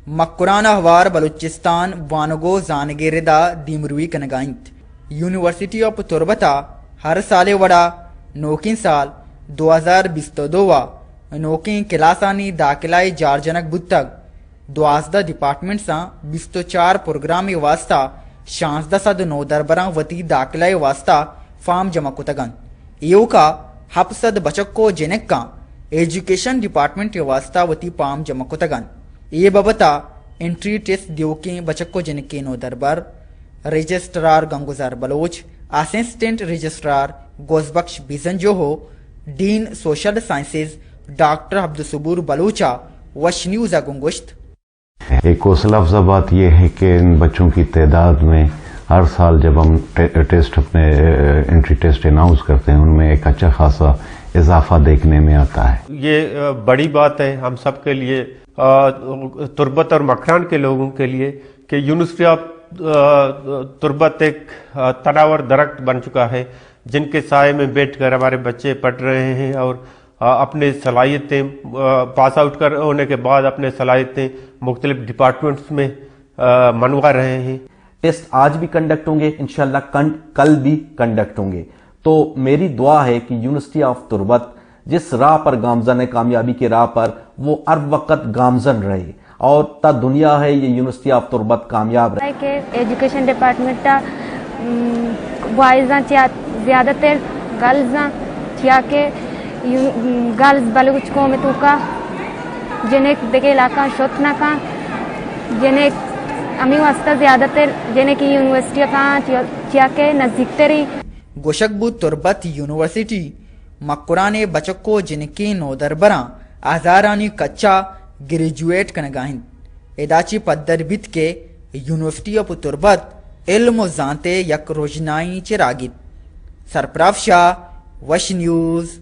مکران ءَ ہوار بلوچستان وانگ ءُ زانگ ءِ رد ءَ دیمروی کنگ ءَ اِنت۔ یونیورسٹی آف تربت ءَ ہر سال ءِ وڑ ءَ نوکیں سال دو ہزار بیست ءُ دو ءَ نوکیں کلاسانی داخلہ ءِ جار جنگ بوتگ۔ دوازدہ ڈیپارٹمنٹساں بیست ءُ چار پروگرام ءِ واستہ شانزدہ سد نودربراں وتی داخلہ ءِ واستہ فارم جمع کتگ اَنت۔ ایوک ءَ ہپت سد بچک ءُ جنکاں ایجوکیشن ڈیپارٹمنٹ ءِ واستہ وتی فارم جمع کتگ اَنت۔ اے بابت ءَ انٹری ٹیسٹ دیوکیں بچک ءُ جنکیں نودربر رجسٹرار گنگوزار بلوچ، اسسٹنٹ رجسٹرار گوزبخش بزنجو ءُ ڈین سوشل سائنسز ڈاکٹر عبدالصبور بلوچ ءَ وش نیوز ءَ گوں گوشت۔ ایک حوصلہ افزا بات یہ ہے کہ ان بچوں کی تعداد میں ہر سال جب ہم ٹے-، ٹیسٹ اپنے، اے، انٹری ٹیسٹ اناؤنس کرتے ہیں، ان میں ایک اچھا خاصا اضافہ دیکھنے میں آتا ہے۔ یہ، آ، بڑی بات ہے ہم سب کے لیے، آ، تربت اور مکران کے لوگوں کے لیے کہ یونیورسٹی آف، آ، تربت ایک، آ، تناور درخت بن چکا ہے، جن کے سائے میں بیٹھ کر ہمارے بچے پڑھ رہے ہیں اور، آ، اپنے صلاحیتیں، آ، پاس آؤٹ کر ہونے کے بعد اپنے صلاحیتیں مختلف ڈپارٹمنٹس میں، آ، منوا رہے ہیں۔ ٹیسٹ آج بھی کنڈکٹ ہوں گے، انشاءاللہ کن-، کل بھی کنڈکٹ ہوں گے۔ تو میری دعا ہے کہ یونیورسٹی آف تربت جس راہ پر گامزن ہے، کامیابی کے راہ پر، وہ ہر وقت گامزن رہے اور تا دنیا ہے یہ یونیورسٹی آف تربت کامیاب رہے۔ کہ ایجوکیشن ڈپارٹمنٹ ءَ بوائزاں چیا زیادہ تر گرلزاں، چیا کہ گرلز بلوچ قوم ءِ توکا جنک دگہ علاقہ شت نہ کن، جنک ہمے واسطہ زیادہ تر جنک یونیورسٹی ءَ کاں، چیا کہ نزیک تری۔ گوشگ بوت، تربت یونیورسٹی مکران ءِ بچک ءُ جنکیں نودربراں ہزارانی کچ ءَ گریجویٹ کنگ ءَ اِنت۔ ادا چہ پدر بیت کہ یونیورسٹی آف تربت علم ءُ زانت ءِ یک رژنائیں چراگے اِنت۔ سرفراز شاہ، وش نیوز،